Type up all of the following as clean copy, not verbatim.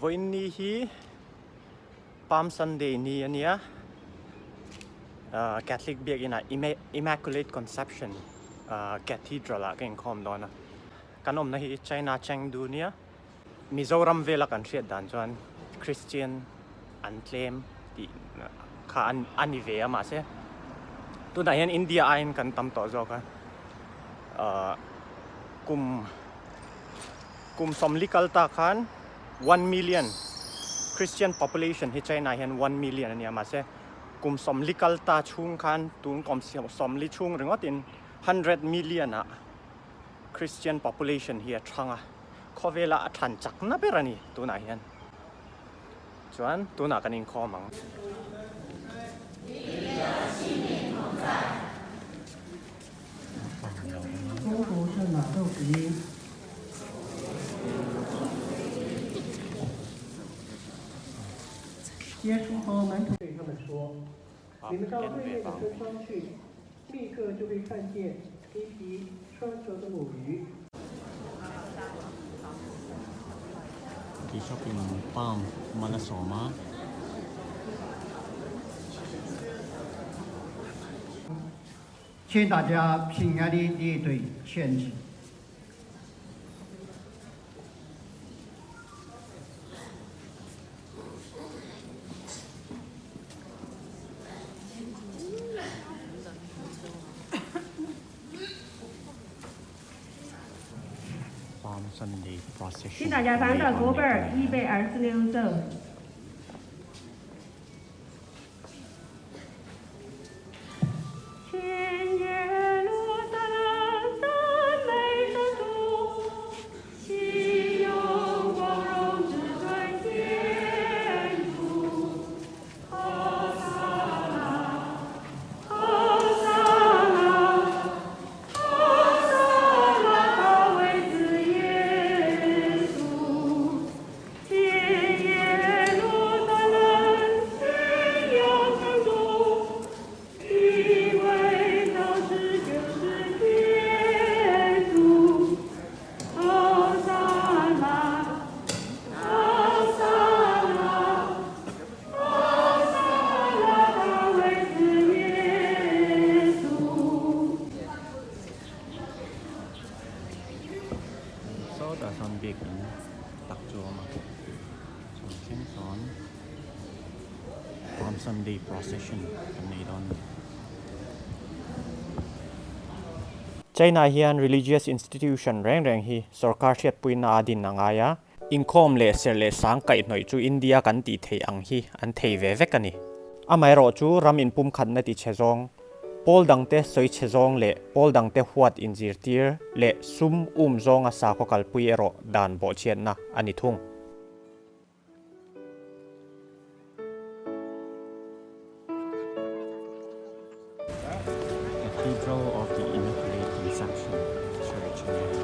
Vawiin ni hi Palm Sunday ni a nia. Catholic biakinah Immaculate Conception Cathedral ah ka inkhawm dawn a. Kan awmna hi China Chengdu nia. Mizoram vela kan hriat dan chuan Christian an tlem tih kha a ni ve a mahse tunah hian India aiin kan tam tawh zawk a kum kum sawmli kal ta khan 1 million Christian population hi China hian 1 million a nia mahse kum sawmli kal ta chhung khan tun kum sawmli chhung ringawtin 100 million ah Christian population hi a thang a. Khawvela a than chakna ber a ni tunah hian. Chuan tunah kan inkhawm ang. Ken ve vang mai. Bishop in palm mal a sawm a. 请大家平安的列队前进。 请大家翻到课本126首。 天耶路撒冷赞美神主，西永光荣至尊天主。和散那，和散那，和散那大卫子耶稣。天耶路撒冷宣扬神主，一位造世救世天主。和散那，和散那，和散那大卫子耶稣。 Sawtah sawn biakin tak chu a awm a, chuan thleng sawn Palm Sunday procession kan nei dawn a ni. China hian religious institution reng reng hi sorkar hriatpuina a din a ngai a. Inkhawm leh serh leh sang kaihhnawih chu India kan tih theih ang hi an thei ve vek a ni. Amaherawh chu ram inpumkhatna ti chhe zawng, pawl dangte sawi chhe zawng leh pawl dangte huat inzirtir leh sum um zawnga sakhaw kalpui erawh dan bawhchhiatna a ni thung. Cathedral of the Immaculate Conception Church a ni a.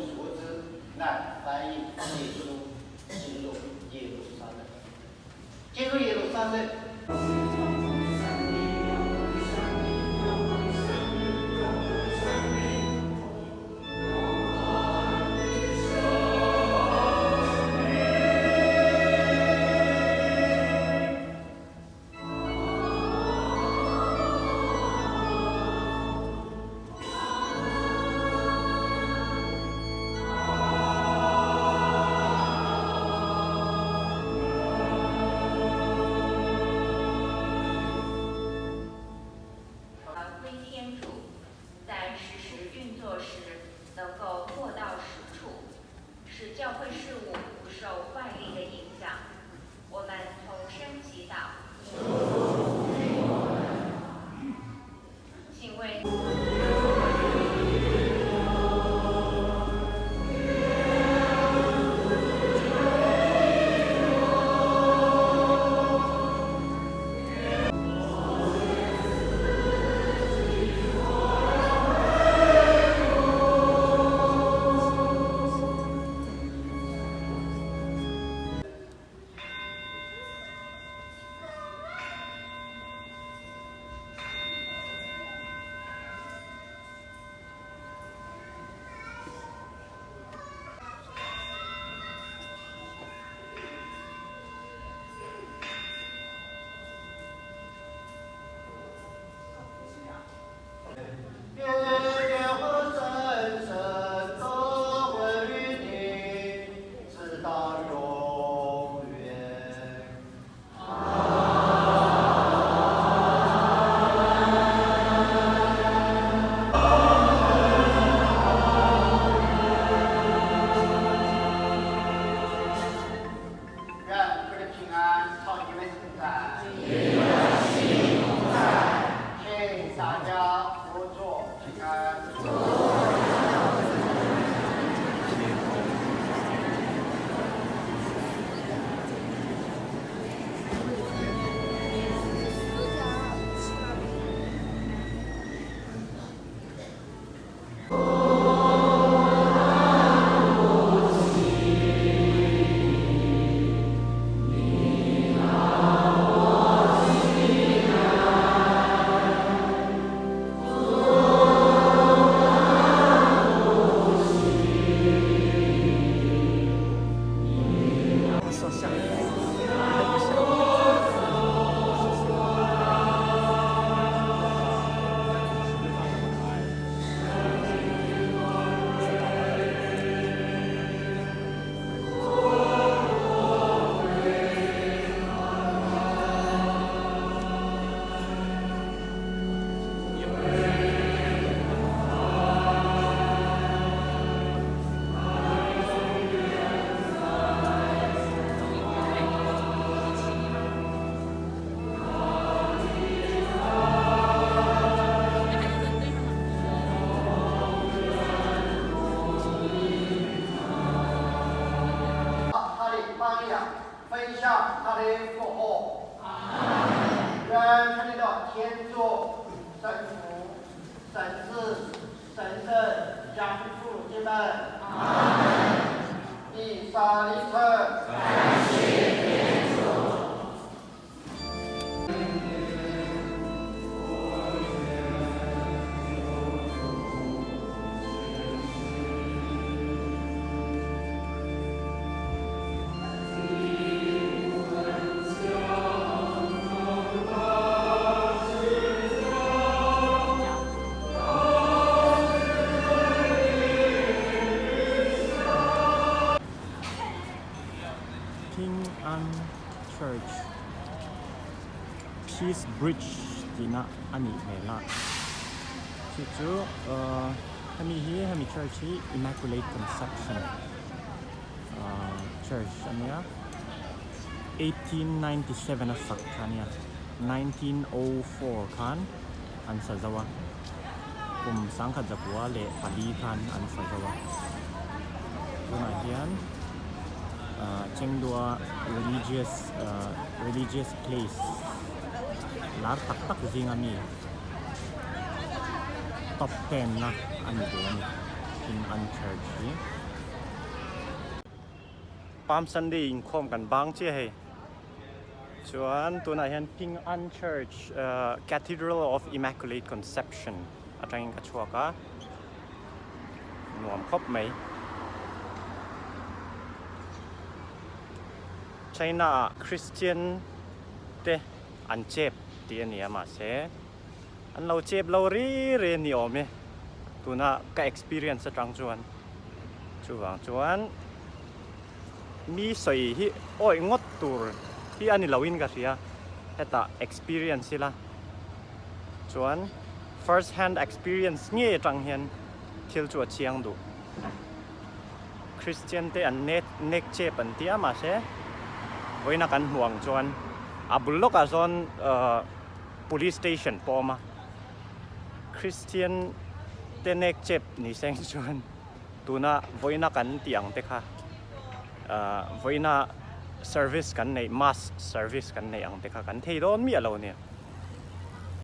们熟知来翻译耶稣进入耶路撒冷，进入耶路撒冷。归天主，在实时运作时能够落到实处，使教会事务不受外力的影响。我们同声祈祷。请为。愿天父神圣都归于你，直到永远。愿主的平安常与你们同在。请大家互祝平安。他的榜样，分享他的复活。愿全体的天主、圣父、圣子、圣神降福你们。以撒礼成。 Ping An Church Peace Bridge tihna a nih hmel a chu chu ahh hemi hi hemi church hi Immaculate Conception ahh church a nia 1897 a sak kha a nia 1904 khan an sa zo a kum sangkhat zakua leh pali khan an sa zo a tunah hian ahh Chengdua religious ahh religious place lar tak tak zinga mi top ten na a ni ve a ni Ping An Church hi. Palm Sunday inkhawm kan bang chiah hei. Chuan tunah hian Ping An Church Cathedral of Immaculate Conception atangin ka chhuak a, nuam khawp mai. China ah Christian te an chep tih a ni a mahse an lo chep lo ri ri a ni awm e tuna ka experience atang chuan chuvang chuan mi sawi hi awih ngawt tur hi a ni lo in ka hria hetah experience ila chuan first hand experience ngei atang hian thil chu a chiang duh. Christian te an nek nek chep an tia mahse vawiina kan hmuh ang chuan a bul lawkah sawn ahh police station pawh a awm a Christian te nek chep ni seng chuan tuna vawiina kan tih ang te kha ahh vawiina service kan neih mass service kan neih ang te kha kan thei dawn miah lo nia.